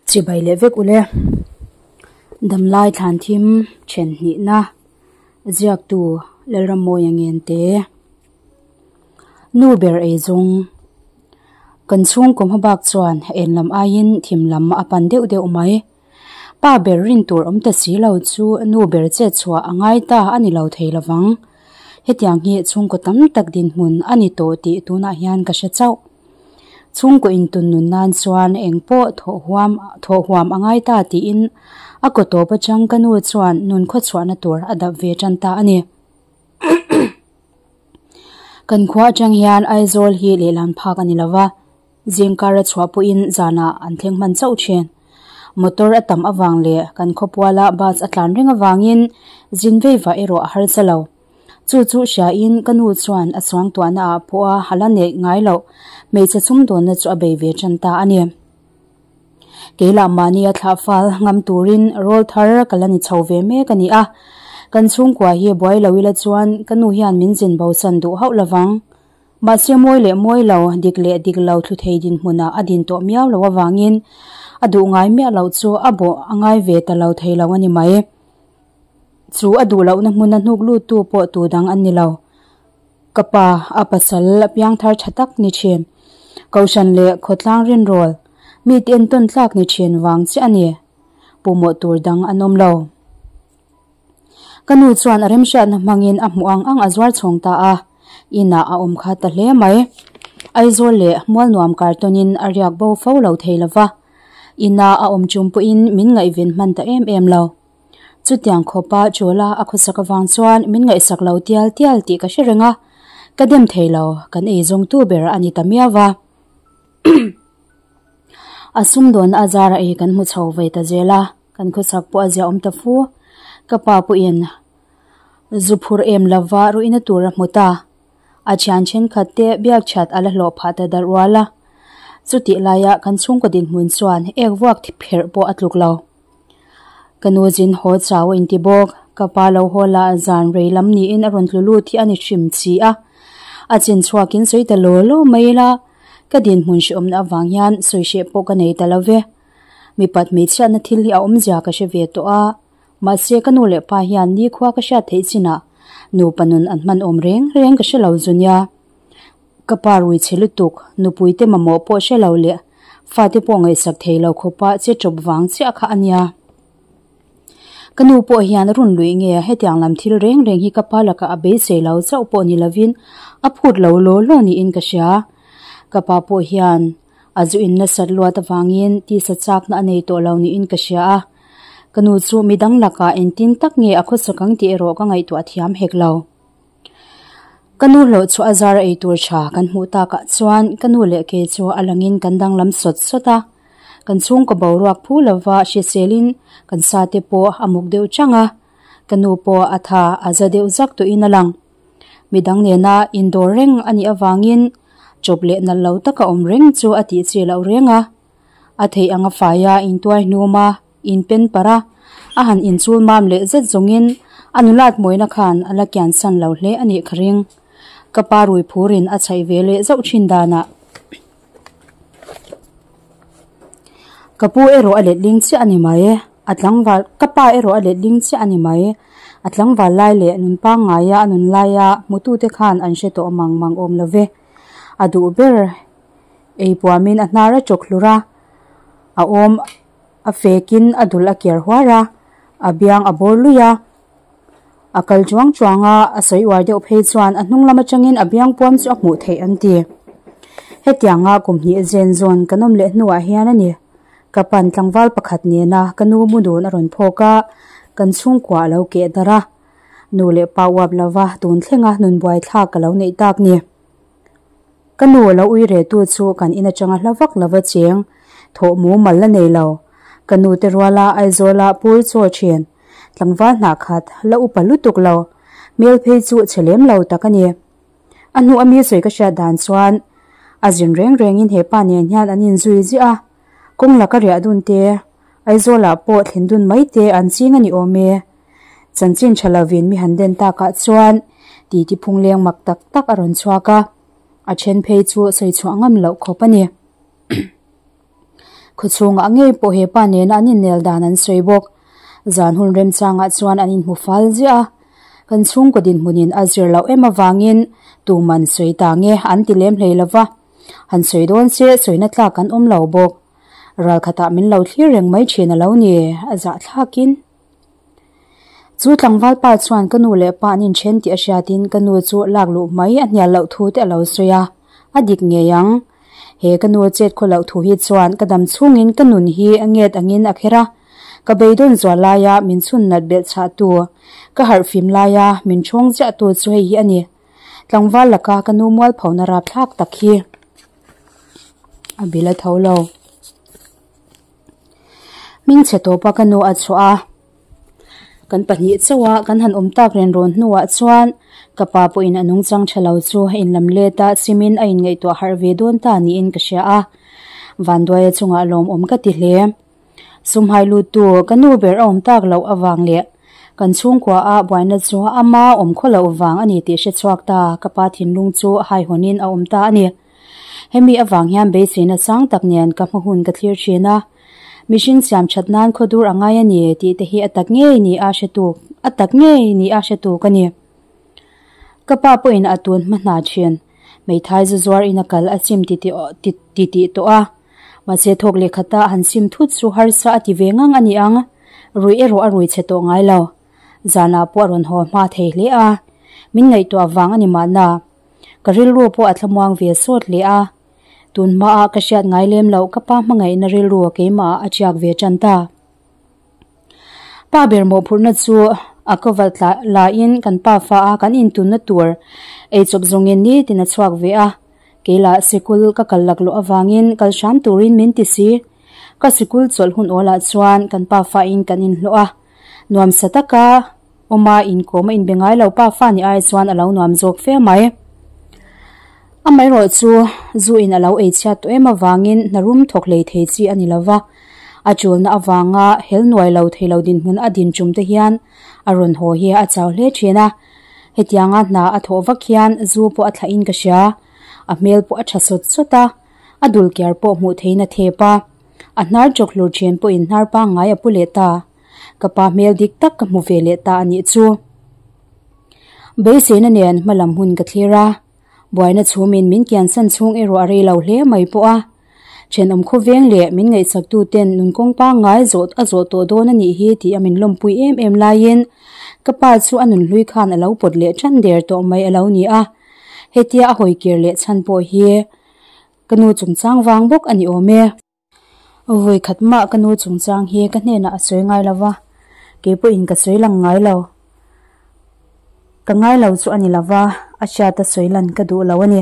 Chibai leh vek ule. Damlai thlan thim then hnihna ziaktu Lalrammawia Ngente. Nu ber ei zawng. Kan chhungkaw hmabak chuan en lam aiin thim lam a pan deuh deuh mai. Pa ber rin tur awm ta si lo chu nu ber chet chhuah a ngai ta a ni lo thei lovang. Hetiang hi chhungkaw tam tak dinhmun a ni tawh tih tunah hian ka hre chauh. Chhungkaw intun nun nan chuan eng pawh thawh huam thawh huam a ngai ta tiin a kaw tawp atang ka nu chuan nun khawchhuahna tur a dap ve tan ta a ni. Kan khua atang hian Aizawl hi lehlan phak a ni lo va, zingkar a chhuah pawhin zanah an thleng hman chauh thin. Motor a tam avang leh kan khawpuala bus a tlan reng avangin zin vei vah erawh a harsa lo. Chu chu hriain ka nu chuan a suangtuahna ah pawh a hala neih ngai loh hmeichhe sumdawnna chu a bei ve tan ta a ni. Kei lah mahni a thlah fal ngam turin rawl thar ka la ni chho ve mek a ni a. Kan chhungkua hi buai lo ila chuan ka nu hian min zin bosan duh hauh lovang. Mahse mawi leh mawi lo, dik leh dik lo thlu thei dinhmunah a din tawh miau loh avangin a duh ngai miah loh chu a bawh a ngai ve ta lo thei lo a ni mai. Chu a duh lohna hmuna hnuk luttu pawh tu dang an ni lo. Ka pa, a pasal a piangthar tha tak ni thin. Kohhran leh khawtlang rinrawl, mite entawn tlak ni thin vang chiah a ni. Pumawh tur dang an awm lo. Ka nu chuan a remhriatna hmangin a hmuh ang ang a zuar chhawng ta a, inah a awm kha ta hle mai. Aizawl leh Mualnuam kartawnin a riak bo fo lo thei lo va, ina a awm chung pawhin min ngaihven hman ta em em lo. Chutiang khawpa Chawla a khawsak avang chuan min ngaihsak lo tial tial tih ka hre reng a, ka dem thei lo, kan eizawngtu ber a ni ta miau va. A sumdawnna a zara ei kan hmu chho ve ta zel a, kan khawsak pawh a ziahawm ta fu. Ka pa pawhin zu phur em lova ruihna tur a hmu ta. A thian thenkhat te biak that a la hlawh phah ta darh rual a. Chutih laia kan chhungkaw dinhmun chuan ek vuak pherh pawh a tluk lo. Ka nu zin haw chau a inti bawk. Ka pa lo haw lah zan rei lam niin a rawn tlu lut hi a ni hrim chi a. A chin chhuakin sawi ta law law mai ila, ka dinhmun hrehawmna avang hian sawi hreh pawh ka nei ta lo ve. Mipat hmeichhiatna thil hi a awmzia ka hre ve tawh a, mahse ka nu leh pa hian nikhua ka hriat theih chinah nupa nun an hman awm reng reng ka hre lo zu nia. Ka pa rui chhe lutuk, nupui te mamawh pawh hre lo leh fate pawh ngaihsak thei lo khawpa che tawp vang chiah kha a nia. Ka nu pawh hian a run luih nge hetiang lam thil reng reng hi ka pa lakah a beisei lo chauh pawh ni lovin a phut lo law law niin ka hria. Ka pa pawh hian a zu in nasat luat avangin tisa chakna a nei tawh lo niin ka hria a. Ka nu chu midang lakah engtin tak nge a khawsak ang tih erawh ka ngaihtuah thiam hek lo. Ka nu hlawh chu a zar ei tur tha kan hmuh takah chuan ka nu leh kei chu a langin kan danglam sawt sawt a. Kan chhungkaw boruak phu lova hriselin kan sa te pawh a muk deuh chang a, ka nu pawh a tha a za deuh zak tawhin a lang. Midang nena indawr reng a nih avangin chawp leh nalh lo taka awm reng chu a tih chi loh reng a. A theih anga faia intuai hnum a. In pen parh a, a han inchul mam leh zet zawngin a nulat mawina khan a la kian san lo hle a nih ka ring. Ka pa rui phurin a chhaih ve leh zauh thin danah ka pu erawh a letling chiah a ni mai. A tlangval ka pa erawh a letling chiah a ni mai. A tlangval lai leh nun pangngaia a nun laia hmutute khan an hre tawh mang mang awm lo ve. A duh ber ei puamin a hnar a chawk hlur a, a awm. A fekin a dul a kiar huar a, a biang a bawr lui a. A kal chuang chuang a, a sawi uar deuh phei chuan a hnung lam atangin a biang puam chu a hmuh theih an ti. Hetianga kum hnih zen zawn kan awm leh hnuah hian a ni. Ka pan tlangval pakhat nena ka nu mu dun a rawn phawk a, kan chhungkua a lo keh darh a. Nu leh pa uap lova tun thlenga nun buaithlak ka lo neih tak ni. Ka nu lo ui re tu chu kan in atanga hla vak lova cheng thawh mumal la nei lo. Ka nu te ruala Aizawla pur chaw thin tlangval hnah khat la upa lutuk lo hmel phei chu chhe lem lo tak a ni. A hnu ami sawi ka hriat dan chuan a zin reng rengin he pa nen hian an inzui ziah a, kawng laka riah dun te, Aizawlah pawh thlen dun mai te an ching a ni awm e. Chanchin tha lovin mi han den takah chuan titi phungleng mak tak tak a rawn chhuak a, a then phei chu sawi chhuah ngam loh khawp a ni. Khawchhungah ngei pawh he pa nena an innel dan an sawi bawk. Zan hun remchangah chuan an inhmu fal ziah a, kan chhungkaw dinhmunin a zir loh em avangin tuman sawi ta nge an ti lem hlei lova, han sawi dawn se sawina tlak an awm lo bawk. Ralkhatah min lo thlir reng mai thin a lo ni, a zahthlakin. Chu tlangval pa chuan ka nu leh pa an inthen tih a hriatin ka nu chu lak luh mai a hnial loh thu te a lo sawi a, a dik ngei ang. He ka nu chet khaw loh thu hi chuan ka dam chhungin ka nun hi a nget angin a kher a, ka beidawn zual laia min chhun nat belh chhah tu, ka harh fim laia min thawng ziah tu chu hei hi a ni. Tlangval laka ka nu mualphona rapthlak tak hi a bil a tho lo. Hmingchhe tawpa ka nu a chhuah a, kan pahnih chauh a kan han awm tak ren rawn hnuah chuan ka pa pawhin a nungchang tha lo chu a inlam let a, simin a inngaihtuah harh ve dawn ta niin ka hria a, Vanduaia chungah lawmawm ka ti hle. Sumhai luttu ka nu ber a awm tak loh avang leh kan chhungkua a buaina chu ama awm khaw loh vang a ni tih hre chhuak ta ka pa thinlung chu haihawnin a awm ta a ni. Hemi avang hian beiseina sang tak nen ka hma hun ka thlir thin a, mihring siam that nan khawdur a ngai a ni tih te hi a tak ngei ni a hretu a tak ngei ni a hretu ka ni. Ka pa pawhin a tun hma hna thin, hmeithai zu zuar in a kal a chim ti ti tih tawh a, mahse thawk leh khata han sim thut chu harsa a ti ve ngang a ni ang, rui erawh a rui chhe tawh ngai lo. Zanah pawh a rawn haw hma thei hle a, min ngaihtuah vang a ni mahna. Ka rilru pawh a thlamuang ve sawt hle a, tun hmaah ka hriat ngai lem loh ka pa hmangaihna rilru keimah a tiak ve tan ta. Pa ber mawhphurhna chu a cover tla laiin kan pa fa a kan intunna tur eichawp zawngin nitin a chhuak ve a, kei lah sikul ka kal laklawh avangin kal hram turin min ti si. Ka sikul chawlh hun awlah chuan kan pa fain kan inhlawh a, nuamsa taka Awma inkawm a inbe ngai lo pa fa ni ai chuan a lo nuam zawk fe mai. Amaherawh chu zu in a lo ei chhiat tawh em avangin hna rum thawk hlei thei chi a ni lo va, a tulna avanga hel nuai lo thei lo dinhmun a din tum te hian a rawn haw hi a chau hle thin a. Hetianga hna a thawh vak hian zu pawh a thlahin ka hria. A hmel pawh a tha sawt sawt a, a dul kiar pawh hmuh theihin a thep a, a hnar chawk hlur thin pawhin hnar pangngai a pu leh ta. Ka pa hmel dik tak ka hmu ve leh ta a nih chu. Beiseina nen hma lam hun ka thlir a, buaina chhumin min kiansan chhung erawh a rei lo hle mai pawh a. Thenawm khawveng leh min ngaihsaktu ten nun kawng pangngai zawh a zawh tawh dawn a nih hi tih a min lawmpui em em laiin ka pa chu a nun hlui khan a lo pawt leh tan der tawh mai a lo ni a. Hetia a hawi kir leh chhan pawh hi ka nu chungchang vang bawk a ni awm e. Vawi khat mah ka nu chungchang hi ka hnenah a sawi ngai lo va, kei pawhin ka sawi lang ngai lo. Ka ngai lo chu a ni lo va, a hriata sawi lan ka duh lo a ni.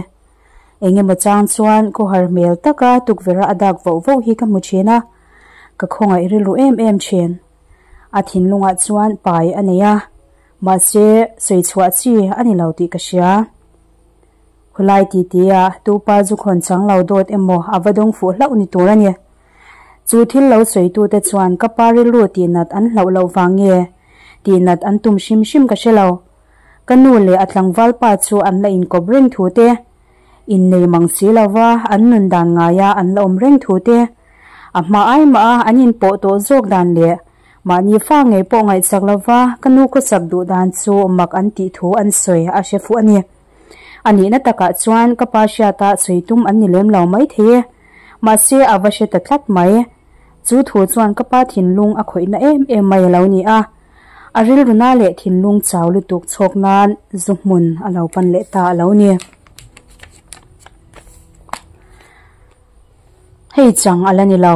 Eng emaw chang chuan khawhar hmel taka tukverha a dak voh voh hi ka hmu thin a, ka khawngaih rilru em em thin. A thinlungah chuan pai a nei a, mahse sawi chhuah chi a ni lo tih ka hria. Khawlai titi a tupa zu khawn chang lo dawt emaw a va dawng fuh hlauh ni tur a ni. Chu thil lo sawitute chuan ka pa rilru tihnat an hlauh loh vang nge tihnat an tum hrim hrim ka hre lo. Ka nu leh a tlangval pa chu an la inkawp reng thu te, innei mang si lova an nun dan ngaia an la awm reng thu te, a hma ai mah a an inpawh tawh zawk dan leh mahni fa ngei pawh ngaihsak lova ka nu khawsak duh dan chu mak an tih thu an sawi a hre fuh a ni. A nihna takah chuan ka pa hriata sawi tum an ni lem lo maithei e. Mahse a va hre ta tlat mai. Chu thu chuan ka pa thinlung a khawihna em em mai a lo ni a. A rilruna leh thinlung chau lutuk chhawk nan zu hmun a lo pan leh ta a lo ni. Hei chang a la ni lo.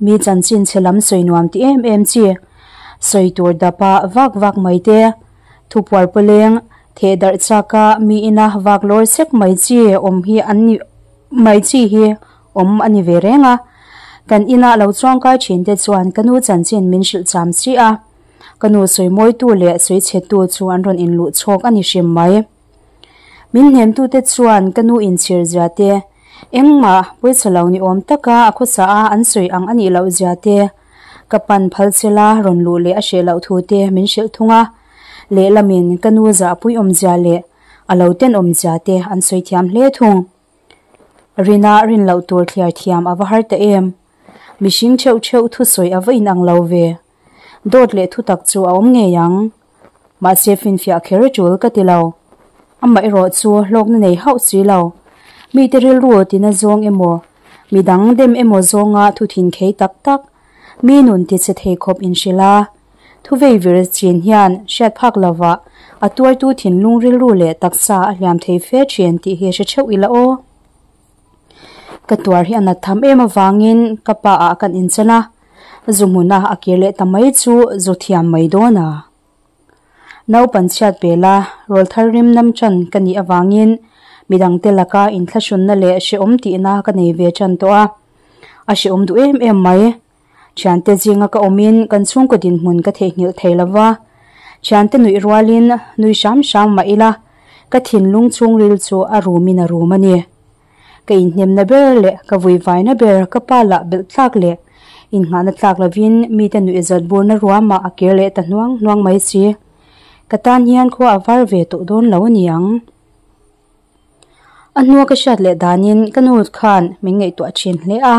Mi chanchin chhe lam sawi nuam ti em em chi. Sawi tur dapa vak vak mai te. Thupuar pawleng theh darh chaka mi ina vak lawr sek mai chi awm hi an ni mai chi hi awm a ni ve reng a. Kan ina lo chuangkai thin te chuan ka nu chanchin min hrilh cham chi a. Ka nu sawi mawitu leh sawi chhetu chu an rawn inluh chhawk a ni hrim mai. Min hnemtute chuan ka nu inchhir zia te, engmah pawisa lo ni awm taka a khawsa a an sawi ang a nih loh zia te, ka pan phal chela rawn luh leh a hreh loh thu te min hrilh thung a. Lehlamin ka nu zahpui awmzia leh a lo tenawmzia te an sawi thiam hle thung. Rina rin loh tur thliar thiam a va har ta em. Mihring theuh theuh thusawi a va inang lo ve. Dawt leh thutak chu a awm ngei ang. Mahse finfiah kher tul ka ti lo. Amaherawh chu hlawkna nei hauh si lo. Mite rilru tina zawng emaw, midang dem emaw zawnga thu thin khei tak tak, mi nun tichhe thei khawp inhrilh a, thu vei vir chin hian hriat phak lovah a tuartu thinlung rilru leh taksa a hliam thei fe thin tih hi hre theuh ila aw. Ka tuar hi a nat tham em avangin ka pa ah kan inchen a, zu hmuna a kir leh ta mai chu zu thiam mai dawn a. Naupan chhiat pela rawlthar rim nam chan ka nih avangin midangte laka inthlahrunna leh hrehawm tihna ka nei ve tan tawh a, a hrehawm duh em em mai. Thiante zinga ka awmin kan chhungkaw dinhmun ka theihnghilh thei lo va, thiante nuih rualin nui hram hram mah ila ka thinlung chhungril chu a rumin a rum a ni. Ka inhnemna ber leh ka vuivaina ber ka pa lah belh tlak leh innghahna tlak lovin mite nuihzat burna ruamah a kir leh ta hnuang hnuang mai si. Ka tan hian khua a var ve tawh dawn lo a ni ang. A hnua ka hriat leh danin ka nu khan min ngaihtuah thin hle a,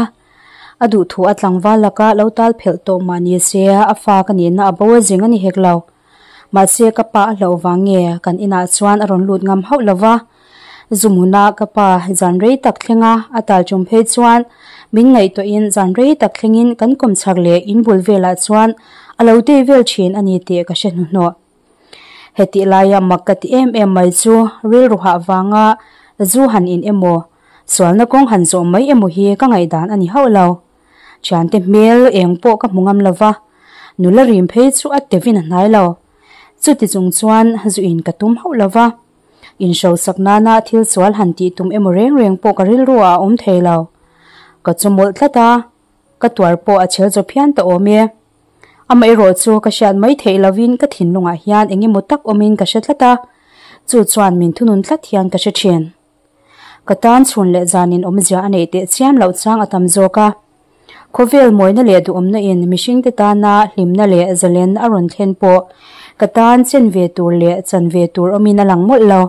a duhthu a tlangval laka lo tal phelh tawh mah ni se a fa ka nihna a bo a zing a ni hek lo. Mahse ka pa a hlauh vang nge kan inah chuan a rawn lut ngam hauh lo va, Zumhuna ka pa zan rei tak thlenga a tal tum phei chuan min ngaihtuahin zan rei tak thlengin kan kawmchhak leh in bul velah chuan a lo tei vel thin a ni tih ka hre hnuhnawh. Hetih laia mak ka ti em em mai chu rilru hah vanga zu han in emaw, sualna kawng han zawh mai emaw hi ka ngaihdan a ni hauh lo. Thiante hmel eng pawh ka hmu ngam lo va, nula rim phei chu a tevin a hnai lo. Chuti chung chuan zu in ka tum hauh lo va, inhrosak nana thil sual han tih tum emaw reng reng pawh ka rilru ah a awm thei lo. Ka chawmawlh tlat a, ka tuar pawh a chhel chaw phian ta awm e. Amaherawh chu ka hriat mai theih lovin ka thinlungah hian eng emaw tak awmin ka hre tlat a, chu chuan min thunun tlat hian ka hre thin. Ka tan chhun leh zanin awmzia a neih teh chiam loh chang a tam zawk a. Khawvel mawina leh duhawmna in mihringte tana hlimna leh zalen a rawn thlen pawh ka tan chen ve tur leh chan ve tur awmin a lang mawlh lo.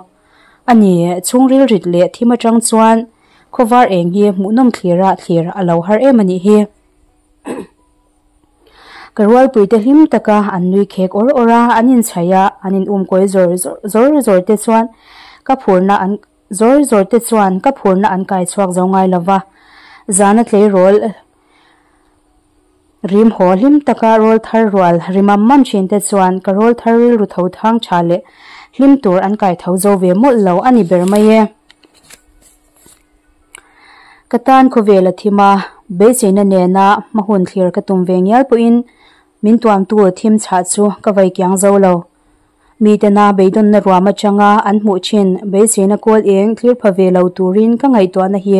A ni, chhungril rit leh thim atang chuan khawvar eng hi hmuhnawm thlira thlir a lo har em a nih hi. Ka rualpuite hlim taka an nui khek awr awr a, an inchhaih a, an in umkawi zawr zawr zawr te chuan ka phurna an zawr zawr te chuan ka phurna an kai chhuak zo ngai lo va. Zana tleirawl rim haw hlim taka rawl thar rual rimam mam thin te chuan ka rawl thar rilru tho thang tha leh hlim tur an kai tho zo ve mawlh lo a ni ber mai e. Ka tan khawvel a thim a, beiseina nena hma hun thlir ka tum ve ngial pawhin min tuamtu thim chhah chu ka vai kiang zo lo. Mitena beidawnna ruam atanga an hmuh thin beiseina kawl eng thlir pha ve lo turin ka ngaihtuahna hi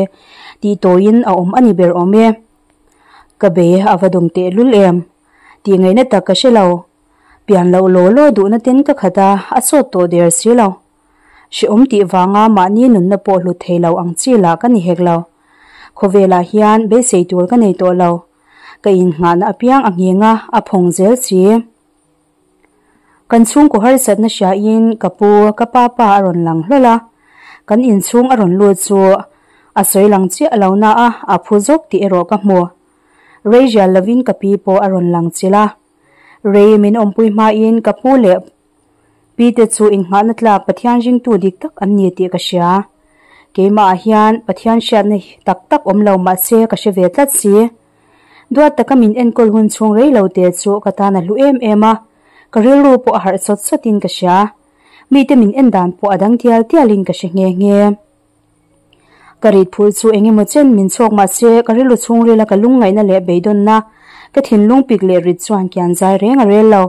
tih tawiin a awm a ni ber awm e. Ka bei a va dawng tehlul em? Tih ngaihna tak ka hre lo. Pian loh law law duhna ten ka khat a, a sawt tawh der si lo. Hrehawm tih vanga mahni nunna pawh hlut thei lo ang chi lah ka ni hek lo. Khawvelah hian beisei tur ka nei tawh lo. Ka innghahna apiang a ngheng a, a phawng zel si. Kan chhungkaw harsatna hriain ka pu, ka pa pa a rawn lang hlawl a. Kan inchhung a rawn lut chu a sawi lang chiah lo na a, a phu zawk tih erawh ka hmu. Rei rial lovin ka pi pawh a rawn lang chilh a. Rei min awmpui hmain ka pu leh Pi te chu innghahna tlak Pathian ringtu dik tak an ni tih ka hria. Keimahah hian Pathian hriatna tak tak awm lo mahse ka hre ve tlat si. Duat taka min enkawl hun chhung rei lo te chu ka tan a hlu em em a, ka rilru pawh a harh sawt sawtin ka hria. Mite min en dan pawh a dang tial tialin ka hre nghe nghe. Ka rit phur chu eng emaw chen min chhawk mahse ka rilru chhungrila ka lungngaihna leh beidawnna ka thinlung pik leh rit chuan kian zai reng a rel lo.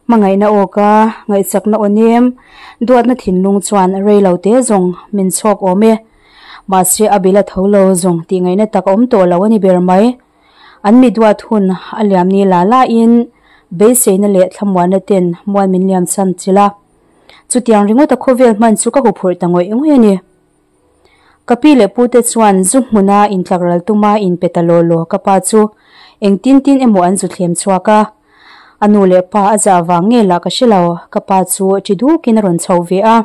Hmangaihna aw ka ngaihchakna aw nem duatna thinlung chuan rei lo te zawng min chhawk awm e. Mahse a bila tho lo zawng tih ngaihna tak a awm tawh lo a ni ber mai. An mi duat hun a liam ni la la in beiseina leh thlamuanna ten mual min liam chhan chilh a. Chutiang ringawt a khawvel hman chu ka huphurh ta ngawih ngawih a ni. Ka pi leh pu te chuan zu hmuna intlak ral tuma inpe ta law law ka pa chu engtin tin emaw an zu thlem chhuak a. A nu leh pa a zah vang nge lah ka hre lo, ka pa chu ṭi dukin a rawn chho ve a.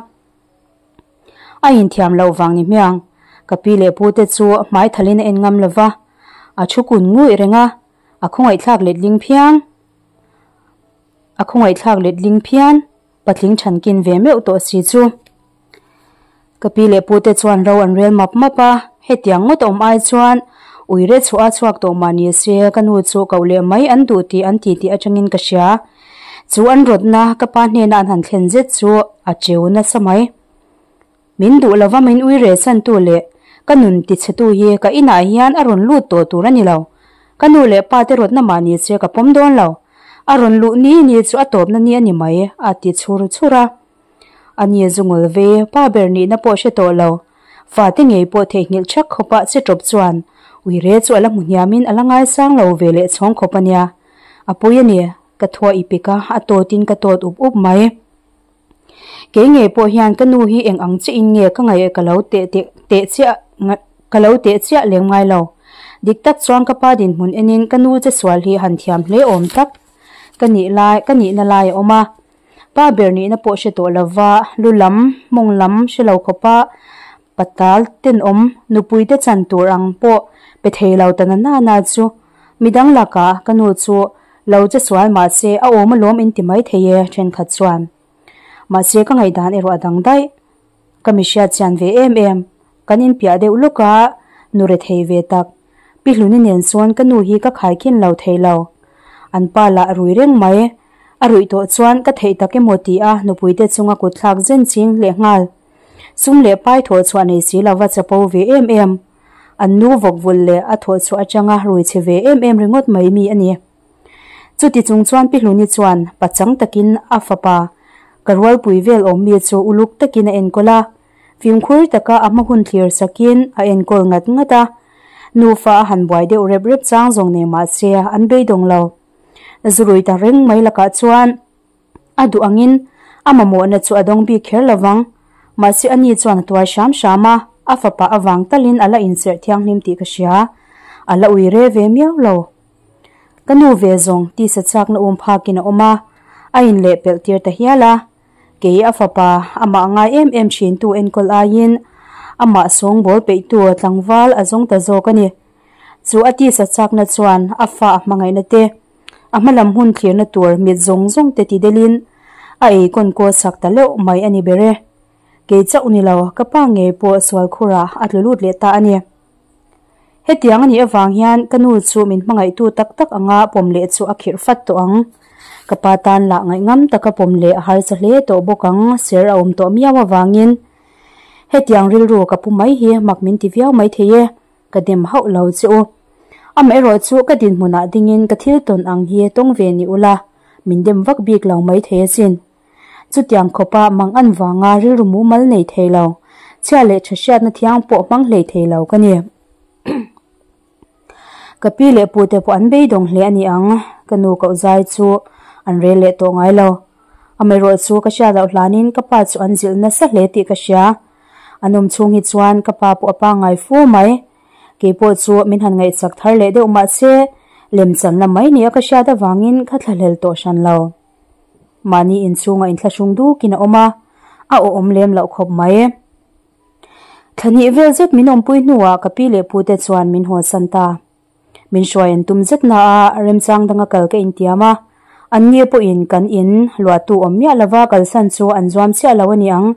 A inthiam loh vang ni hmiang, ka pi leh pu te chu hmai thalin a en ngam lo va. A thu kun nguih reng a, a khawngaihthlak letling phian. A khawngaihthlak letling phian, patling thankin ve meuh tawh si chu. Ka pi leh pu te chuan ro an rel map map a, hetiang ngawt awm ai chuan uire chhuah a chhuak tawh mah ni se ka nu chu koh leh mai an duh tih an ti tih atangin ka hria. Chu an rawtna ka pa hnena an han thlen zet chu a cheu nasa mai. Min duh lova min uire chantu leh ka nun tichhetu hi ka inah hian a rawn lut tawh tur a ni lo. Ka nu leh pa te rawtna mah ni se ka pawm dawn lo. A rawn luh ni ni chu a tawpna ni a ni mai, a ti chhur chhur a. A ni zungul ve, pa ber nihna pawh hre tawh lo. Fate ngei pawh theihnghilh thak khawpa che tawp chuan uire chu a la hmu hniamin a la ngaisang lo ve leh chhawng khawp a nia. A pawi a ni, ka thuah i pek a, a tawtin ka tawt up up mai. Kei ngei pawh hian ka nu hi eng ang chiah in nge ka ngaih ka lo teh teh teh chiah ka lo teh chiah lem ngai lo. Dik tak chuan ka pa dinhmun enin ka nu che sual hi han thiam hle awm tak ka nih lai ka nihna lai a awm a. Pa ber nihna pawh hre tawh lova lu lam mawng lam hre lo khawpa patal tenawm nupui te chan tur ang pawh pe thei lo ta na nana chu midang lakah ka nu chu lo che sual mahse a awm alawm in ti mai thei e thenkhat chuan. Mahse ka ngaihdan erawh a dang daih. Ka mi hriat chian ve em em, kan inpiah deuh lawk a, nu rethei ve tak. Pi Hluni nen chuan ka nu hi ka khaikhin lo thei lo. An pa lah a rui reng mai. A ruih tawh chuan ka theih tak emaw ti a nupuite chunga kutthlak zen ching leh nghal. Sum leh pai thawh chhuah nei si lova chapo ve em em. An nu vawk vulh leh a thawh chhuah atanga rui chhe ve em em ringawt mai mi a ni. Chuti chung chuan Pi Hluni chuan pachang takin a fapa ka rualpui vel awm mi chu uluk takin a enkawl a. Fimkhur taka a hma hun thlir sakin a enkawl ngat ngat a. Nufa a han buai deuh rep rep chang zawng nei mah se an beidawng lo. Zurui ta reng mai lakah chuan a duh angin a mamawhna chu a dawng bik kher lovang. Mahse ani chuan a tuar hram hram a, a fapa avang talin a la inserh thianghlim tih ka hria. A la ui re ve miau lo. Ka nu ve zawng tisa chakna um phakin a awm a, a inlehpelh tir ta hial a. Kei a fapa amah ngai em em thintu enkawl aiin amah sawngbawl peihtu tlangval a zawng ta zawk a ni. Chu a tisa chakna chuan a fa a hmangaihna te, a hmalam hun thlirna tur mit zawng zawng te ti delin a ei kawn kawl sak ta leuh mai a ni ber e. Kei chauh ni lo, ka pa ngei pawh sual khurah a tlu lut leh ta a ni. Hetiang a nih avang hian ka nu chu min hmangaihtu tak tak anga pawm leh chu a khirh fat tawh ang. Ka pa tan lah ngaihngam taka pawm leh a harsa hle tawh bawk ang, ser a awm tawh miau avangin. Hetiang rilru ka pu mai hi mak min ti viau mai thei e, ka dem hauh lo che u. Amaherawh chu ka dinhmunah dingin ka thil tawn ang hi tawng ve ni ula, min dem vak bik lo mai thei asin. Chutiang khawpa mang an vanga rilru mumal nei thei lo, chhia leh tha hriatna thiang pawh hmang hlei thei lo ka ni. Ka pi leh pute pawh an beidawng hle a ni ang, ka nu koh zai chu an rel leh tawh ngai lo. Amaherawh chu ka hriat loh hlanin ka pa chu an zilh nasa hle tih ka hria. An awm chhung hi chuan ka pa pawh a pangngai fu mai. Keipawh chu min han ngaihsak thar leh deuh mahse, lemchan la mai nia ka hriat avangin ka thlahlel tawh hran lo. Mahni inchhunga inthlahrung dukin a awm a, a awhawm lem loh khawp mai. Thlahnih vel zet min awmpui hnuah ka pi leh pute chuan min hawnsan ta. Min hruai an tum zet na a, remchang danga kal ka intiam a. An ni pawhin kan in luahtu awm miah lova kalsan chu an zuam chiah lo a ni ang.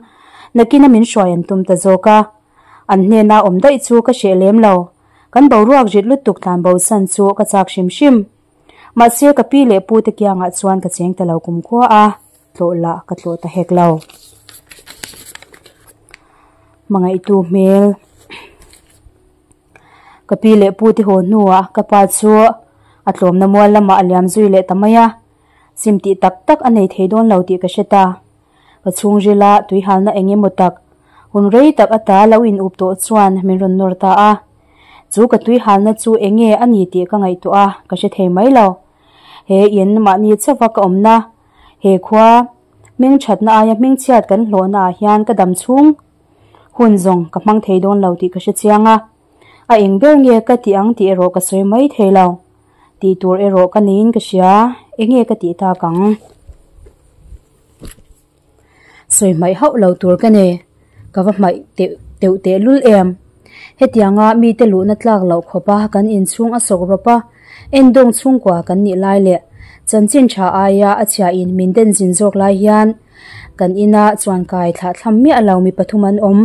Nakina min hruai an tum ta zawk a. An hnena awm daih chu ka hreh lem lo. Kan boruak rit lutuk tlan bosan chu ka chak hrim hrim. Mahse ka pi leh pu te kiangah chuan ka cheng ta lo kumkhua a, tlawh lah ka tlawh ta hek lo. Hmangaihtu hmel Ka pi leh pu te haw hnuah ka pa chu a tlawmna mual lamah a liam zui leh ta mai a, sim tih tak tak a nei thei dawn lo tih ka hre ta. Ka chhungrila tuihalna eng emaw tak, hun rei tak ata lo in up tawh chuan min rawn nawr ta a. Chu ka tuihalna chu eng nge a ni tih ka ngaihtuah a, ka hre thei mai lo. He in mahni chauha ka awmna, he khua hmingthatna aia hmingchhiat kan hlawhna ah hian ka dam chhung hun zawng ka hmang thei dawn lo tih ka hre chiang a. A eng ber nge ka tih ang tih erawh ka sawi mai thei lo. Tih tur erawh ka neiin ka hria, eng nge ka tih tak ang? Sawi hmaih hauh lo tur ka nei, ka va hmaih teuh teuh teh lul em? Hetianga mite luhna tlak loh khawpa kan inchhung a sawk rawp a, endawng chhungkua kan nih lai leh chanchin tha aia a chhiahin min den zin zawk lai hian kan ina chuankai thlahthlam miah lo mi pathum an awm.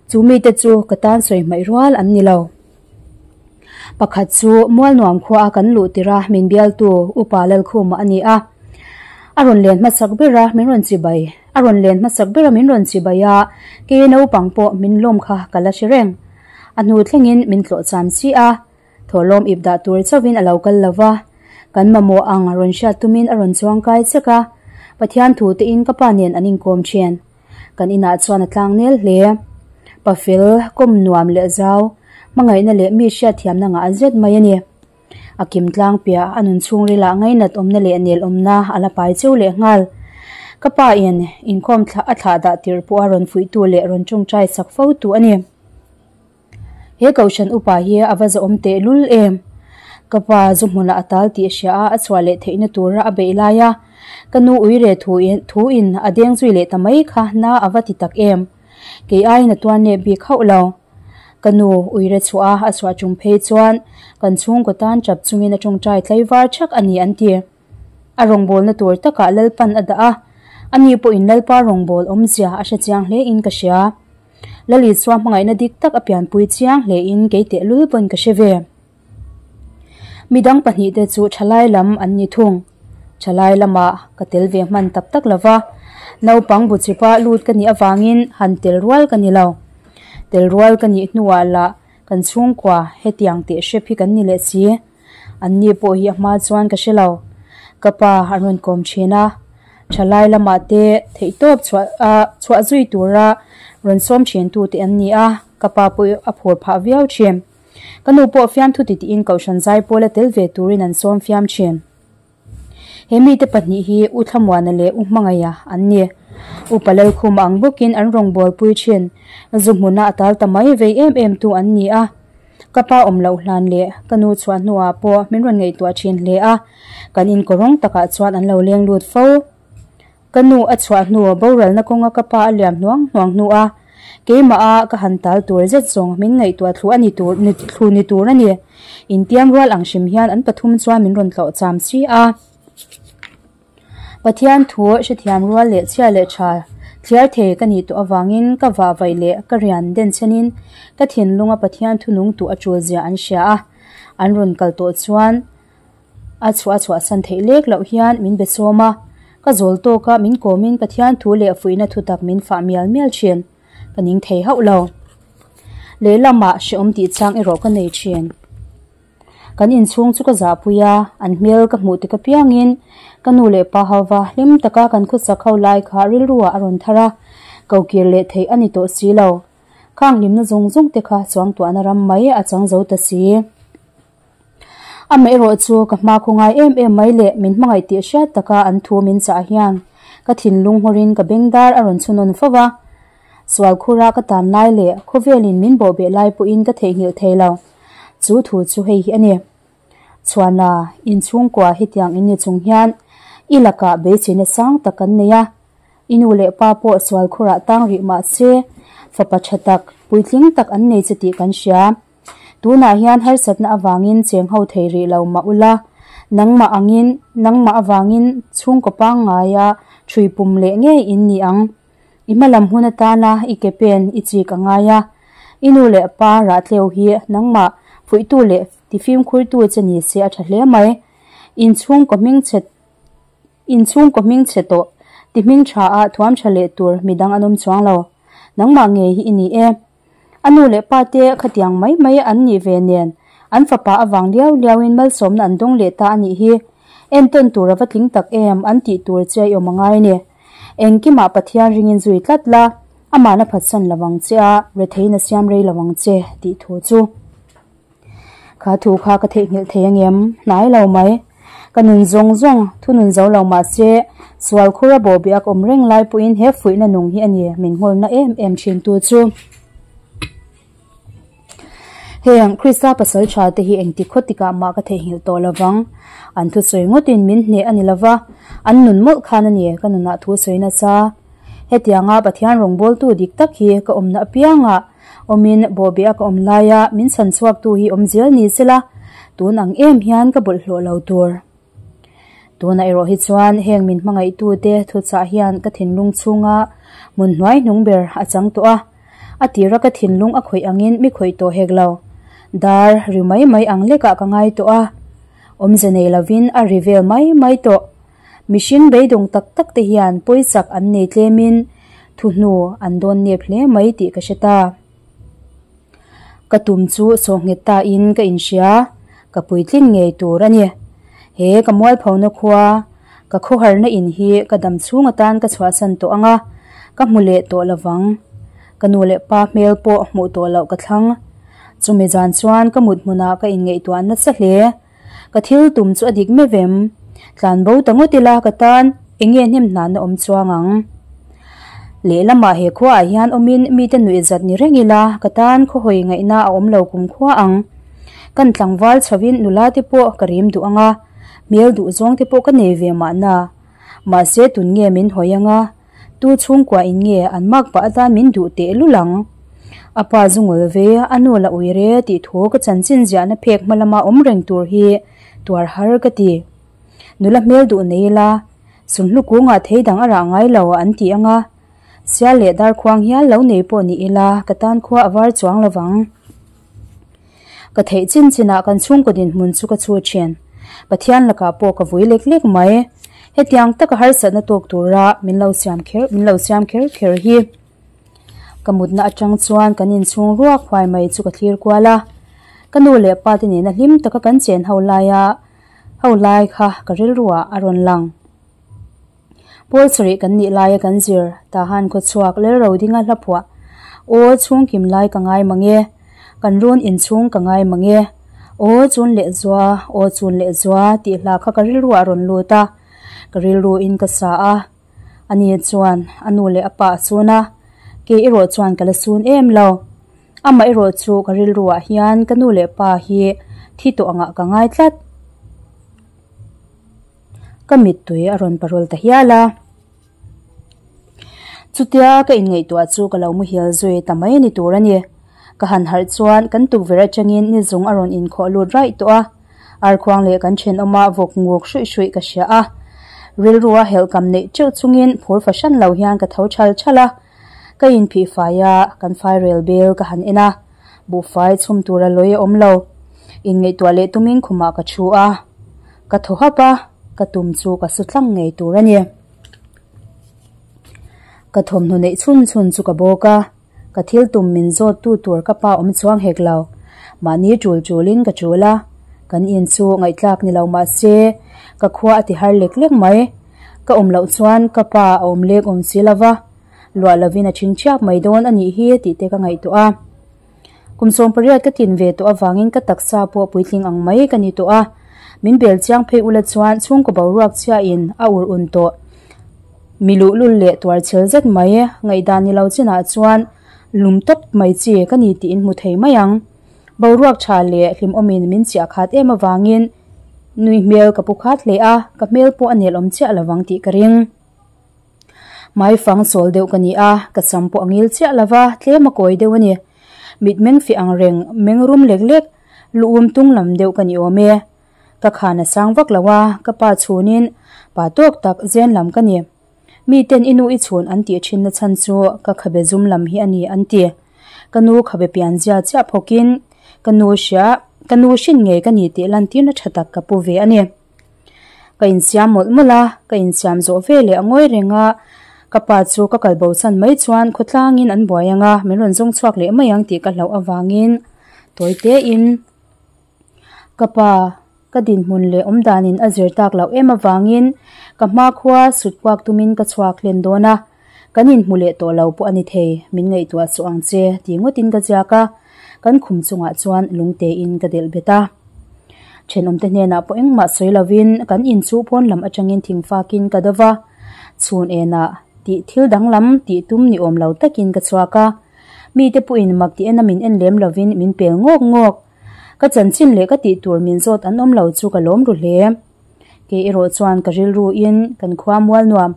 Chu mite chu ka tan sawi hmaih rual an ni lo. Pakhat chu Mualnuam khua a kan luh tirh a min bialtu Upa Lalkhuma a ni a. A rawn len hmasak ber a min rawn chibai a rawn len hmasak ber a min rawn chibai a, kei naupang pawh min lawm kha ka la hre reng. A hnu thlengin min tlawh cham chi a, thawhlawm ip dah tur chauhin a lo kal lo va, kan mamawh ang rawn hriat tumin a rawn chuangkai chek a, Pathian thu tein ka pa nen an inkawm thin. Kan inah chuan a tlang nel hle. Pafel, kawm nuam leh zau, hmangaihna leh mi hriatthiamna ngah zet mai a ni. A kim tlang piah a nun chhungrilah ngainat awmna leh nel awmna a la pai cheu leh nghal. Ka pa in inkhawm thlah a thlah dah tirh pawh a rawn fuihtu leh rawn tawngtai sak fo tu a ni. He kohhran upa hi a va zahawm teh lul em? Ka pa zu hmunah a tal tih hria a, a chhuah leh theihna tura a beih lai a, ka nu ui re thu in thu in a deng zui leh ta mai kha na a va ti tak em? Kei aiin a tuan nep bik hauh lo. Ka nu ui re chhuah a, a chhuah tum phei chuan kan chhungkaw tan tap chungin a tawngtai tlaivar thak a ni an ti. A rawngbawlna tur takah Lalpan a dah a, ani pawhin Lalpa rawngbâwl awmzia a hre chiang hlein ka hria. Lal Isua hmangaihna dik tak a pianpui chiang hlein kei tehlul pawn ka hre ve. Midang pahnihte chu thalai lam an ni thung. Thalai lamah ka tel ve hman tak tak lo va, naupang bu chipa lut ka nih avangin han tel rual ka ni lo. Tel rual ka nih hnuah lah kan chhungkua hetiang teh hrep hi kan ni leh si. Anni pawh hi a hma chuan ka hre lo. Ka pa an rawn kawm thin a, thalai lamah te theihtawp chhuah a chhuah zui tura rawn sawm thin tu te an ni a, ka pa pawh a phur phah viau thin. Ka nu pawh fiamthu titiin Kohhran Zaipawl a tel ve turin an sawm fiam thin. He mite pahnih hi U Thlamuana leh U Hmangaia an ni. U Palalkhuma ang bawkin an rawngbâwl pui thin. Zu hmuna a tal ta mai vei em em tu an ni a. Ka pa awm loh hlan leh ka nu chhuah hnuah pawh min rawn ngaihtuah thin hle a, kan inkawrawng takah chuan an lo leng lut fo. Ka nu a chhuah hnu boralna kawnga ka pa a liam hnuang hnuang hnu a, keimah a ka han tal tur zet zawng min ngaihtuah thlu a ni tur ni thlu ni tur a ni. Intiam rual ang hrim hian an pathum chuan min rawn tlawh cham chi a. Pathian thu hrethiam rual leh chhia leh tha thliar thei ka nih tawh avangin ka vah vaih leh ka rian den chenin ka thinlunga Pathian thu nung tuh a tul zia an hria a. An rawn kal tawh chuan A chhuah a chhuahsan theih lek loh hian min be sawm a, ka zawl tawk a min kawmin Pathian thu leh fuihna thutak min fah mial mial thin. Ka ning thei hauh lo. Lehlamah hrehawm tih chang erawh ka nei thin. Kan inchhung chu ka zahpui a, an hmel ka hmuh tik apiangin ka nu leh pa hauva hlim taka kan khawsak ho lai kha rilruah a rawn thar a, ko kir leh theih a ni tawh si lo. Khang hlimna zawng zawng te kha chuangtuahna ram mai a chang zo ta si. Amaherawh chu ka hma khaw ngai em em mai leh min hmangaih tih hriat taka an thu min chah hian ka thinlung nghawrin ka bengdar a rawn chhunawn fo va. Sual khura ka tan lai leh khawvelin min bawhbeh lai pawhin ka theihnghilh thei lo. Chu thu chu hei hi a ni. Chhuana, inchhungkua hetiang in ni chung hian i lakah beiseina sang tak kan nei a. I nu leh pa pawh sual khurah tang rih mah se fapa tha tak, puitling tak an nei che tih kan hria. Tunah hian harsatna avangin cheng ho thei rih lo mah ula, nangmah angin, nangmah avangin chhungkaw pangngaia ṭhui pum leh ngei in ni ang. I hmalam hun atana i ke pen i chik a ngai a, i nu leh pa rahtleu hi nangmah fuihtu leh tifimkhurtu che ni se a ṭha hle mai. Inchhungkaw hmingchhe Inchhungkaw hming chhe tawh, ti hming tha a thuam tha leh tur midang an awm chuang lo. Nangmah ngei hi i ni e. A nu leh pa te khatiang mai mai an nih ve nen an fapa avang liau liauin malsawmna an dawng leh ta a nih hi. Entawn tur a va tling tak em an tih tur che i awm a ngai a ni. Engkimah Pathian ringin zui tlat la, amahna phatsan lo ang che a, retheiin a siam rei lo ang che tih thu chu. Kha thu kha ka theihnghilh thei angem? Hnai lo mai. Ka nun zawng zawng, thu nun zo lo mah se, sual khur a bawhbeh a ka awm reng lai pawhin he fuihna nung hi a ni min nghawlna em em thin tu chu. Heng Krista pasal tha te hi engti khaw tikah mah ka theihnghilh tawh lo vang. An thusawi ngawtin min hneh a ni lo va, an nun mawlh khan a ni ka nunah thu sawi nasa. Hetianga Pathian rawngbawltu dik tak hi ka awmna apiangah awmin bawhbeh a ka awm laia min chhan chhuaktu hi awm zel ni sela, tun ang em hian ka bawlhhlawh lo tur. Tunah erawh hi chuan heng min hmangaihtute thuchah hian ka thinlung chhunga hmun hnuai hnung ber a chang tawh a, a tira ka thinlung a khawih angin mi khawih tawh hek lo. Dar ri mai mai ang lekah ka ngai tawh a, awmze nei lovin a ri vel mai mai tawh. Mihring beidawng tak tak te hian pawisak an nei tlemin thuhnu an dawn nep hle mai tih ka hre ta. Ka tum chu sawhnghet ta in ka inhria, ka puitlin ngei tur a ni. He ka mualphona khua, ka khawharna in hi ka dam chhung atan ka chhuahsan tawh ang a, ka hmu leh tawh lovang. Ka nu leh pa hmel pawh hmuh tawh loh ka thlang. Chumi zan chuan ka mut hmunah ka inngaihtuah nasa hle. Ka thil tum chu a dik meuh em? Tlan bo ta ngawt ila ka tan eng nge hnem hnana awm chuang ang? Lehlamah he khuaah hian awmin mite nuih zat ni reng ila ka tan khawhawi ngaihna a awm lo kum khua ang. Kan tlangval chhovin nula te pawh ka rim duh ang a, hmel duh zawng te pawh ka nei ve mahna. Mahse tun nge min hawi ang a, Tu chhungkua in nge an mak pah atan min duh teh lul ang? A pa zu ngul ve, a nu la ui re tih thu ka chanchin ziahna phek hma lama awm reng tur hi tuar har ka ti. Nula hmel duh nei ila, Sunhlu kungah thei dang a rah ngai lo an ti ang a, sial leh darkhuang hial lo nei pawh ni ila ka tan khua a var chuang lo vang. Ka theih chin chinah kan chhungkaw dinhmun chu ka chhu thin. Pathian lakah pawh ka vui lek lek mai. Hetiang taka harsatna tawk tura min lo siam kher min lo siam kher kher hi. Ka mutna atang chuan kan inchhung ruak huai mai chu ka thlir kual a. Ka nu leh pa te nena hlim taka kan chen ho laia ho lai kha ka rilruah a rawn lang. Pawl sarih kan nih laia kan zir tahan khawchhuak Lalro dinga hla phuah Aw chhungkim lai ka ngai mang e, kan run inchhung ka ngai mang e, Aw chun leh zua, aw chun leh zua tih hla kha ka rilruah a rawn lut a, ka rilruin ka sa a. Ani chuan a nu leh a pa a chun a, kei erawh chuan ka la sun em lo. Amah erawh chu ka rilruah hian ka nu leh pa hi thi tawh angah ka ngai tlat. Ka mittui a rawn parul ta hial a. Chutia ka inngaihtuah chu ka lo muhil zui ta mai ni tur a ni. Ka han harh chuan kan tukverh atangin nizung a rawn inkhawh lut raih tawh a. Arkhuang leh kan thenawma vawk nguk hruih hruih ka hria a. Rilrua helhkam neih teuh chungin phur fahran lo hian ka tho chhal chhal a. Ka inphih fai a, kan fairel bel ka han en a. Buhfai chhum tura lawi a awm lo. Inngaihtuah leh tumin khumah ka thu a. Ka thaw hap a, ka tum chu ka su tlang ngei tur a ni. Ka thawmhnaw neih chhun chhun chu ka bawk a, ka thil tum min zawt tu tur ka pa awm chuang hek lo. Mahni tul tulin ka tul a, kan in chu ngaihtlak ni lo mah se ka khua a ti har lek lek mai. Ka awm loh chuan ka pa a awm lek awm si lo va, luah lovin a thin thiap mai dawn a nih hi tih te ka ngaihtuah a. Kum 18 ka tin ve tawh avangin ka taksa pawh puitling ang mai ka ni tawh a, min bel chiang phei ula chuan chhungkaw boruak chhiain a ur un tawh. Mi luhlul leh tuar chhel zet mai ngaihdan ni lo chinah chuan lum tawp mai chi ka ni tiin hmu thei mai ang. Boruak tha leh hlimawmin min chiah khat em avangin nui hmel ka pu khat hle a, ka hmel pawh a nelawm chiah lovang tih ka ring. Hmaifang sawl deuh ka ni a, ka sam pawh a ngil chiah lo va, tlem a kawi deuh a ni. Mit meng fih ang reng, meng rum lek lek, lu um tung lam deuh ka ni awm e. Ka khan a sang vak lo a, ka pa chhunin pa tawk tak zen lam ka ni. Miten i nu i chhun an tih thinna chhan chu ka khabe zum lam hi a ni an ti. Ka nu khabe pian zia chiah phawkin ka nu hria, ka nu hrin ngei ka ni tih lantirna tha tak ka pu ve a ni. Ka insiam mawlh mawlh a, ka insiam zawh ve leh a ngawi reng a, ka pa chu ka kal bo chan mai chuan khawtlangin an buai ang a, min rawn zawng chhuak leh mai ang tih ka hlauh avangin tawi tein ka pa ka dinhmun leh awmdanin a zir tak loh em avangin ka hmakhua sut kuak tumin ka chhuak hlen dawn a, kan inhmu leh tawh lo pawh a ni thei, min ngaihtuah suh ang che ti ngawtin ka ziak a. Kan khum chungah chuan lungtein ka delh bet a. Thenawmte hnenah pawh engmah sawi lovin kan in chu pawn lam atangin thingfakin ka do va, chhun enah tih thil danglam tih tum ni awm lo takin ka chhuak a. Mite pawhin mak ti ena min en lem lovin min pel ngawk ngawk. Ka chanchin leh ka tih tur min zawt an awm lo chu ka lawm ru hle. Kei erawh chuan ka rilruin kan khua mual nuam.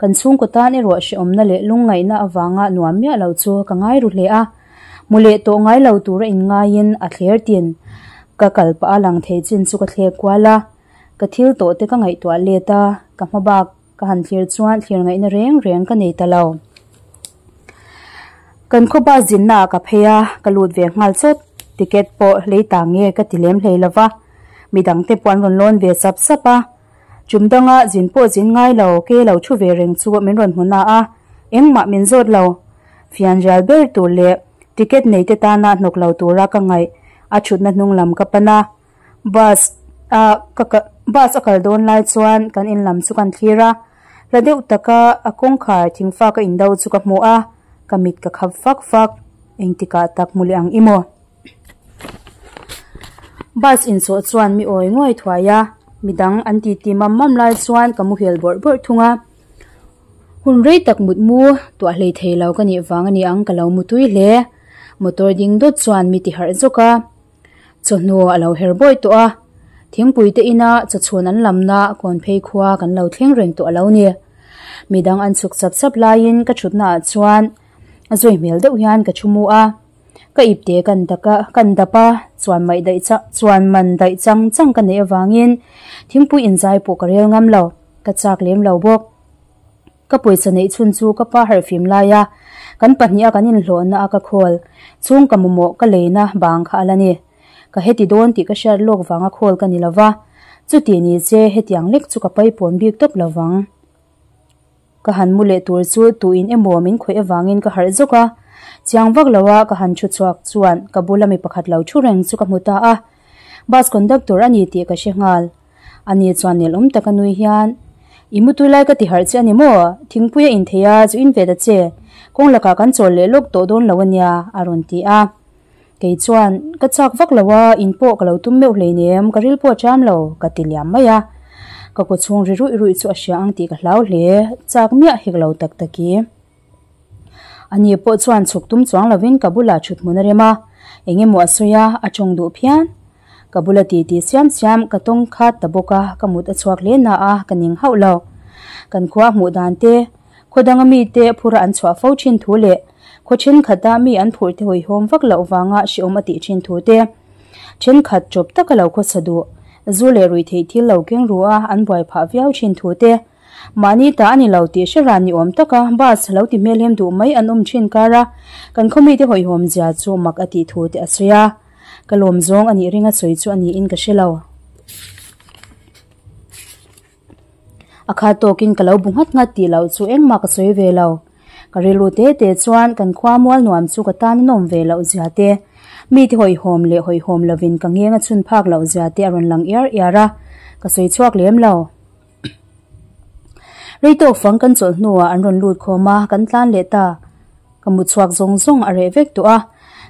Kan chhungkaw tan erawh hrehawmna leh lungngaihna avanga nuam miah lo chu ka ngai ru hle a. Mu leh tawh ngai lo tura inngaiin a thler tin ka kal pah a lang thei chin chu ka thlek kual a. Ka thil tawh te ka ngaihtuah let a, ka hma bak ka han thlir chuan thlir ngaihna reng reng ka nei ta lo. Kan khaw bus zinna ah ka phei a, ka lut ve nghal chawt. Ticket pawh hlei ta nge ka ti lem hlei lo va, midangte pawh an rawn lawn ve sap sap a. Chum danga zin pawh zin ngai lo, ke lo thu ve reng chu min rawn hmu na a, engmah min zawt lo. Fian rial ber tur leh ticket nei te tana hnawk lo tura ka ngaih a thutna hnung lam ka pan a, bus a ka kal bus a kal dawn lai chuan kan in lam chu kan thlir a, hla deuh taka a kawngkhar thingfa ka in do chu ka hmu a, ka mit ka khap fak fak, engtikah tak hmu leh ang i maw? Bus inchawh chuan mi awi nguai thuai a, midang an titi mam mam lai chuan ka muhil bawrh bawrh thung a. Hun rei tak mut mu tuah hlei thei lo ka nih vang a ni ang ka lo mu tui hle. Motor ding dawt chuan mi ti harh zawk a, chawhnu a lo her bawi tawh a, thingpui te ina chawchhun an lamna kawn phei khua kan lo thleng reng tawh a lo ni. Midang an chhuk chap chap laiin ka thutna ah chuan a zawi hmel deuh hian ka thu mu a. Ka ipte kan dak a, kan dap a, chuan mai daih chang, chuan man daih chang chang ka neih avangin thingpui inzai pawh ka rel ngam lo, ka chak lem lo bawk. Ka pawisa neih chhun chu ka pa harhfim lai a, kan pahniha kan inhlawhna a ka khawl, chhung ka mamawh ka leina bang kha a la ni. Ka heti dawn tih ka hriat lawk vanga khawl ka ni lo va, chuti ni che hetiang lek chu ka paipawn bik tawp lo vang. Ka han mu leh tur chu tuin emaw min khawih avangin ka harh zawk a, chiang vak lo a ka han thu chhuak chuan ka bula mi pakhat lo thu reng chu ka hmu ta a, bus conductor a ni tih ka hre nghal. Ani chuan nelawm taka nui hian, I mu tui lai ka ti harh che a ni maw? Thingpui a inthei a, zu in ve ta che. Kawng lakah kan chawl leh lawk tawh dawn lo a nia, a rawn ti a. Kei chuan, Ka chak vak lo a, in pawh ka lo tum meuh hleinem, ka ril pawh a ṭam lo, ka ti liam mai a. Ka kaw chhung ri ruih ruih chu a hria ang tih ka hlau hle, chak miah hek lo tak tak i. Ani pawh chuan chhuk tum chuang lovin ka bulah ṭhut hmun a rem a, eng emaw a sawi a, a ṭawng duh phian. Ka bula titi siam siam ka tawng khat ta bawk a, ka mut a chhuak hle na a, ka ning hauh lo. Kan khua hmuh dan te, khaw danga mite phura an chhuah fo thin thu leh khaw thenkhat a mi an phurh te hawihhawm vak loh vanga hreawm a tih thin thu te, thenkhat chawp taka lo khawsa duh, zu leh ruihtheih thil lo keng ru a an buai phah viau thin thu te, Mahni ta a ni lo tih hre ran ni awm taka bus lo ti hmelhem duh mai an awm thin kar a, kan khawmite hawihhawm zia chu mak a tih thu te a sawi a. Ka lawm zawng a nih ring a sawi chu a niin ka hre lo. A khat tawkin ka lo bu nghat nghat tih loh chu engmah ka sawi ve lo. Ka rilru te te chuan kan khua mual nuam chu ka tan a nawm ve loh zia te, mite hawihhawm leh hawihhawm lovin ka ngeng a chhun phak loh zia te a rawn lang iar iar a, ka sawi chhuak lem lo. Rei tawk fang kan chawlh hnuah an rawn lut khawm a, kan tlan leh ta. Ka mu chhuak zawng zawng a reh vek tawh a,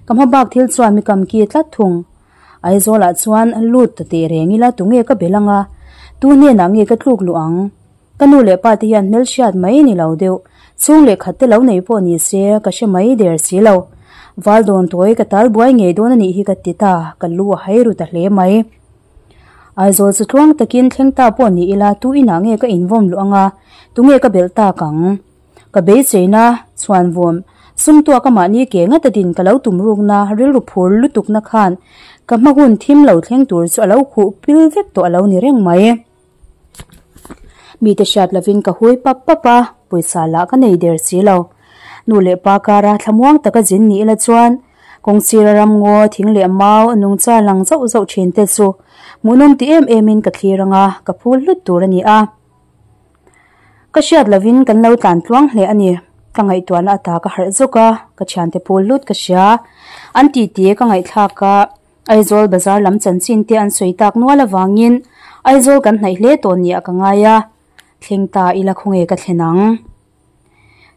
ka hma bak thil chuan mi kam ki tlat thung. Aizawlah chuan lut ta teh reng ila tunge ka bel anga, tu hnenah nge ka tluk luh ang? Ka nu leh pa te hian hmelhriat mai ni lo deuh, chhung leh khat te lo nei pawh ni se ka hre mai der si lo. Val dawn tawi ka tal buai ngei dawn a nih hi ka ti ta, ka lu a hai ru ta hle mai. Aizawl chu tluang takin thleng ta pawh ni ila tu inah nge ka invawm luh anga, tunge ka belh tak ang? Ka beiseina chhuanvawm sum tuaka mahni ke ngata din ka lo tum rukna rilru phur lutukna khan ka hma hun thim lo thleng tur chu a lo khuh pil vek tawh a lo ni reng mai. Mite hriat lovin ka hui pap pap a, pawisa lah ka nei der si lo. Nu leh pa kara thlamuang taka zin ni ila chuan kawngsira ramngaw thing leh mau nungcha lang zauh zauh thin te chu hmuhnawm ti em em in ka thlir anga ka phul hlut tur a ni a. Ka hriat lovin kan lo tlan tluang hle a ni. Ka ngaihtuahna ata ka harh zawk a, ka thiante phul hlut ka hria. An titi ka ngaihthlak a. Aizawl bazar lam chanchin te an sawi tak nual avangin Aizawl kan hnaih hle tawh nia ka ngai a, thleng ta ila khawnge ka thlen ang.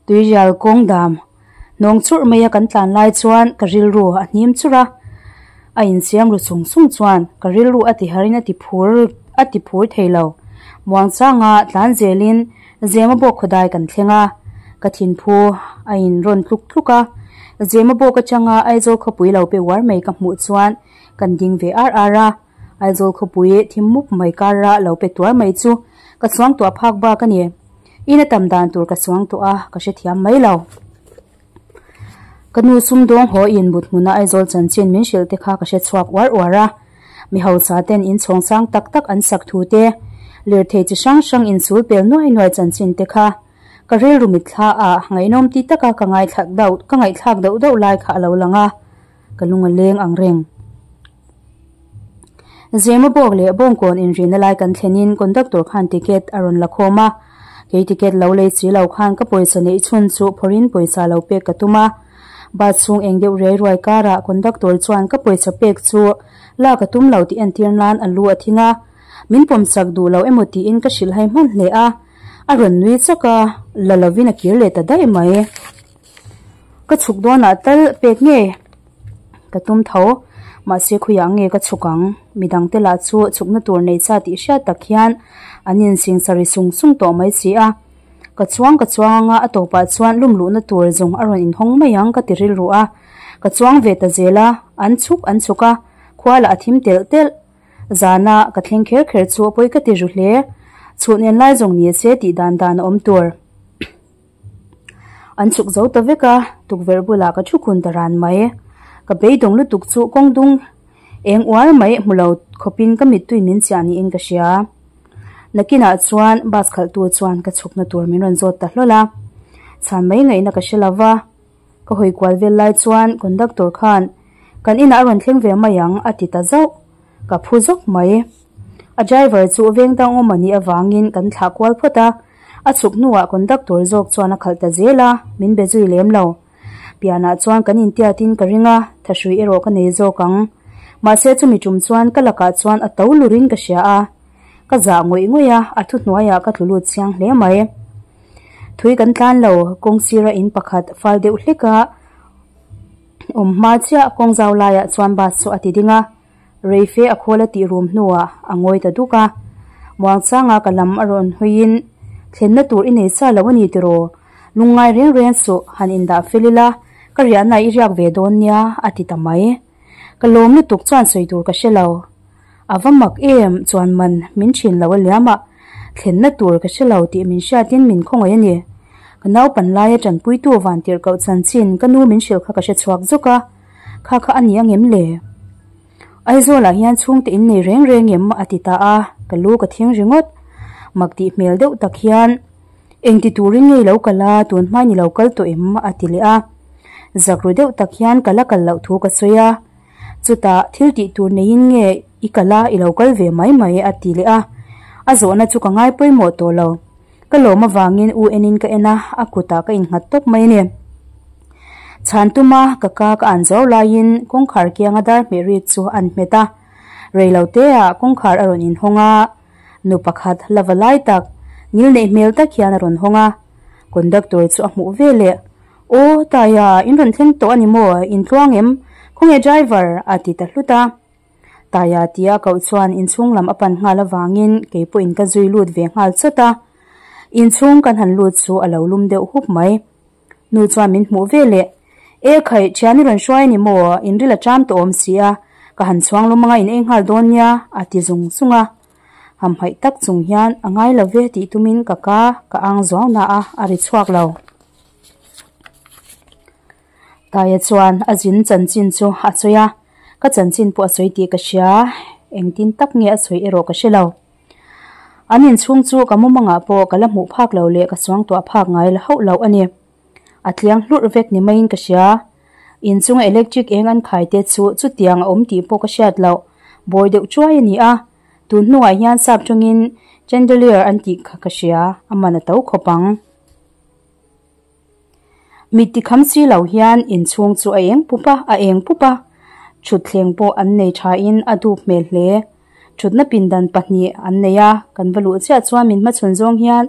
Tuirial kawng dam hnawng churh mai a kan tlan lai chuan ka rilru a hnim churh a, a insiam ru sung sung chuan ka rilru a ti harin a ti phur a ti phur thei lo. Muangchanga tlan zelin Zema bawk khawdai kan thleng a, ka thinphu a in rawn tluk tluk a, Zema bawk atanga Aizawl khawpui lo pe uar mai ka hmuh chuan kan ding ve ar ar a, Aizawl khawpui thim mup mai kara lo pe tuar mai chu ka chuang tuah phak bak a ni. In a tam dan tur ka chuang tawh a, ka hrethiam mai lo. Ka nu sumdawng haw in mut hmuna Aizawl chanchin min hrilh te kha ka hre chhuak uar uar a. Mi hausa ten in chhawng sang tak tak an sak thu te, lirthei chi hrang hrang in sul pel nuai nuai chanchin te kha ka rilru mitthla ah ngaihnawm ti taka ka ngaithlak deuh ka ngaihthlak deuh deuh lai kha a lo lang a, ka lung a leng ang reng. Zemabawk leh Bawngkawn inrihna lai kan thlenin conductor khan ticket a rawn la khawm a, kei ticket lo lei si lo khan ka pawisa neih chhun chu phawrhin pawisa lo pek ka tum a. Bus chhung eng deuh riai ruai karah conductor chuan ka pawisa pek chu lak a tum lo tih entir nan a lu a thing a, min pawmsak duh lo emaw tiin ka hrilh hai hman hle a, a rawn nui chak a, la lovin a kir leh ta daih mai. Ka chhuk dawnah tal pek nge ka tum tho, mahse khawiah nge ka chhuk ang? Midangte lah chu chhukna tur nei sa tih hriat tak hian an insingsa ri sung sung tawh mai si a. Ka chuang ka chuang anga a tawpah chuan lum luhna tur zawng a rawn inhawng mai ang ka ti rilru a. Ka chuang ve ta zel a, an chhuk an chhuk a, khua lah a thim telh telh. Zana ka thleng kher kher chu a pawi ka ti ru hle. Chhun en lai zawng ni se tih dan dan a awm tur. An chhuk zo ta vek a, tukverh bulah ka thu khun ta ran mai. Ka beidawng lutuk chu kawng dung eng uar mai hmu lo khawpin ka mittui min chiah niin ka hria. Nakinah chuan bus khalhtu chuan ka chhukna tur min rawn zawt ta hlawl a, chhan mai ngaihna ka hre lo va. Ka hawi kual vel lai chuan conductor khan kan inah a rawn thleng ve mai ang a ti ta zauh. Ka phu zawk mai. A driver chu veng dang awm a nih avangin kan thlah kual phawt a, a chhuk hnuah conductor zawk chuan a khalh ta zel a, min be zui lem lo. Pianah chuan kan intiatin ka ring a, thahrui erawh ka nei zawk ang. Mahse chumi tum chuan ka lakah chuan a to lurin ka hria a, ka zah ngawih ngawih a, a thuhnuaiah ka tlu lut chiang hle mai. Thui kan tlan lo, kawng sira in pakhat fal deuh hlek a awm hma chiah kawng zau laiah chuan bus chu a ti ding a. Reife a khawl a tih rum hnuah a ngawi ta duk a. Muangchanga ka lam a rawn hawiin, Thlenna tur i nei sa lo a ni tiraw? Lungngai reng reng suh, han indah fel ila, ka riahna i riak ve dawn nia, a ti ta mai. Ka lawm lutuk chuan sawi tur ka hre lo. A va mak em chuan man min thin lo a liam a, thlenna tur ka hre lo tih min hriatin min khawngaih a ni. Ka naupan laia tanpuitu vantirhkoh chanchin ka nu min hrilh kha ka hre chhuak zawk a. Kha kha a ni angem le? Aizawlah hian chhungte in nei reng reng em? a ti ta a, ka lu ka thing ringawt. Mak tih hmel deuh tak hian, Engti turin nge i lo kal a, tun hmain i lo kal tawh em? a ti leh a. Zak ru deuh tak hian ka la kal loh thu ka sawi a. Chutah, Thil tih tur neiin nge i kal a, i lo kal ve mai mai? a ti leh a. A zawhna chu ka ngai pawimawh tawh lo. Ka lawm avangin u enin ka en a, a kutah ka innghat tawp mai a ni. Chhan tuma ka ka ka an zo laiin kawngkhar kianga dar hmeh rik chu an hmet a. Rei lo teah kawngkhar a rawn inhawng a, nu pakhat la va lai tak, ngil neih hmel tak hian a rawn hawng a. Conductor chu a hmuh ve leh, Aw, Taia, in rawn thleng tawh a ni maw? In tluang em? Khawnge driver? a ti ta hlut a. Taia tia koh chuan inchhung lam a pan nghal avangin kei pawhin ka zui lut ve nghal chawt a. Inchhung kan han lut chu a lo lum deuh hup mai. Nu chuan min hmuh ve leh, E khaih, thian i rawn hruai a ni maw? In ril a ṭam tawh awm si a, ka han chhuang lum anga in ei nghal dawn nia, a ti zung zung a. Hamhaih tak chung hian a ngai lo ve tih tumin ka ka ka ang zuau na a, a ri chhuak lo. Taia chuan a zin chanchin chu a sawi a, ka chanchin pawh a sawi tih ka hria, engtin tak nge a sawi erawh ka hre lo. An inchhung chu ka mumangah pawh ka la hmuh phak lo leh ka suangtuah phak ngai la hauh loh a ni. A tliang hlurh vek ni maiin ka hria. Inchunga electric eng an khai te chu chutiang a awm tih pawh ka hriat loh bawi deuh chuai a ni a. Tun hnuah hian sap tawngin chandelier an tih kha ka hria, a man a to khawp ang. Mit ti kham si lo hian inchhung chu a eng pup a, a eng pup a. Thutthleng pawh an nei thain a dup hmel hle. Thutna pindan pahnih an nei a, kan va luh chiah chuan min hmachhawn zawng hian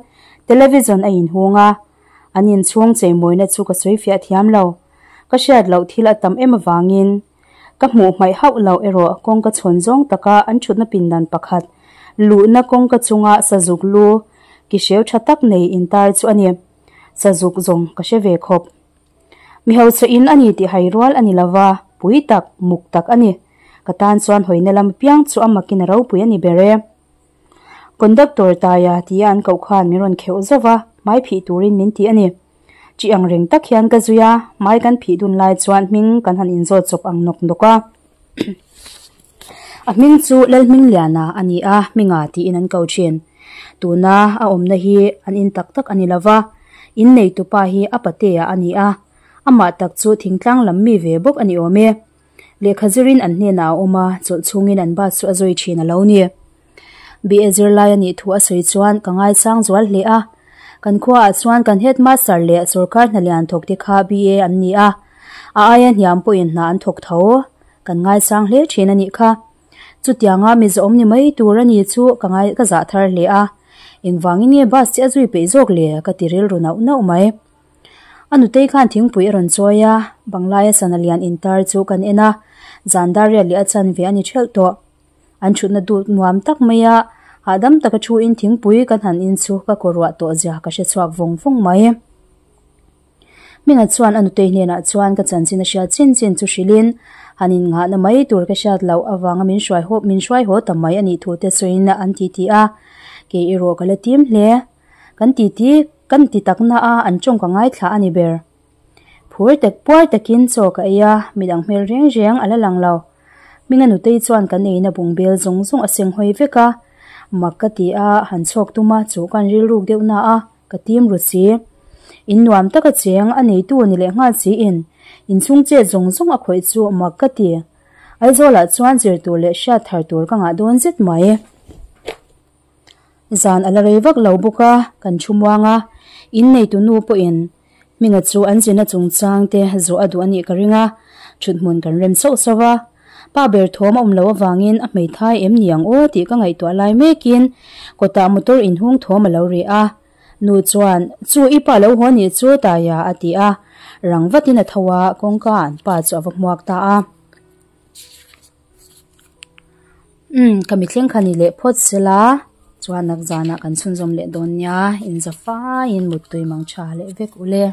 television a inhung a. An inchhung cheimawina chu ka sawi fiah thiam lo. Ka hriat loh thil a tam em avangin ka hmuh hmaih hauh loh erawh kawngka chhawn zawng taka an thutna pindan pakhat luhna kawngka chunga sazuk lu ki hreu tha tak nei intar chu a ni. Sazuk zawng ka hre ve khawp. Mi hausa in a ni tih hai rual a ni lova, pui tak, muk tak a ni. Ka tan chuan hawina lam apiang chu a makin a ropui a ni ber e. Conductor Taia tia an koh khan min rawn kheuh zauh va. Hmai phih turin min ti a ni. Chi ang reng tak hian ka zui a, hmai kan phih dun lai chuan hming kan han inzawt chawp ang nawk nawk a. A hming chu Lalhmingliana a ni a, Hminga tiin an ko thin. Tuna a awmna hi an in tak tak a ni lo va, in neitupa hi a patea a ni a, amah tak chu thingtlang lam mi ve bawk a ni awm e. Lehkha zirin an hnenah a awm a, chawlh chhungin an bus chu a zui thin a lo ni. BA zirlai a nih thu a sawi chuan ka ngaisang zual hle a. Kan khuaah chuan kan headmaster leh sorkar hna lian thawk te kha BA an ni a, a aia hniam pawhin hna an thawk tho. Kan ngaisang hle thin a nih kha. Chutianga mizo awm ni mai tur a ni chu ka ngai ka zah thar hle a. Engvangin nge bus chi a zui peih zawk le ka ti rilru nauh nauh mai. A nutei khan thingpui a rawn chawi a, banglaia sana lian intar chu kan en a, zan dar riat leh a chanve a ni ṭhelh tawh. An ṭhutna dut nuam tak mai a, hahdam taka thu in thingpui kan han in chu ka kaw ruah tawh zia ka hre chhuak vawng vawng mai. Hminga chuan a nutei hnenah chuan ka chanchin a hriat chin chin chu hrilhin han in nghahna mai tur ka hriat loh avanga min hruai haw min hruai haw ta mai a nih thu te sawiin an ti ti a, kei erawh ka la tim hle. Kan ti ti kan ti takna a an tawng ka ngaithla a ni ber. Phur tak puar takin chaw ka ei a, midang hmel reng reng a la lang lo. Hminga nutei chuan kan eina bung bel zawng zawng a seng hawi vek a, mak ka ti a, han chhawk tum a, chu kan rilruk deuh na a, ka tim ru si. In nuam taka cheng a neitu ni leh nghal siin inchhung chet zawng zawng a khawih chu mak ka ti. Aizawlah chuan zir tur leh hriat thar tur ka ngah dawn zet mai. Zan a la rei vak lo bawk a, kan thu muang a, inneitu nu pawhin Hminga chu an zirna chungchang te zawh a duh a nih ka ring a, thuthmun kan rem sauh sauh a. Pa ber thawm a awm loh avangin a hmeithai em ni ang aw tih ka ngaihtuah lai mekin kawtah motor inhung thawm a lo ri a. Nu chuan, Chu i pa lo haw nih chu Taia a ti a, rang vatin a tho a, kawngka an pa chu a va hmuak ta a. Umm ka mithleng kha ni leh phawt sela chuan nakzanah kan chhunzawm leh dawn nia inza faiin muttui mang tha leh vek ule.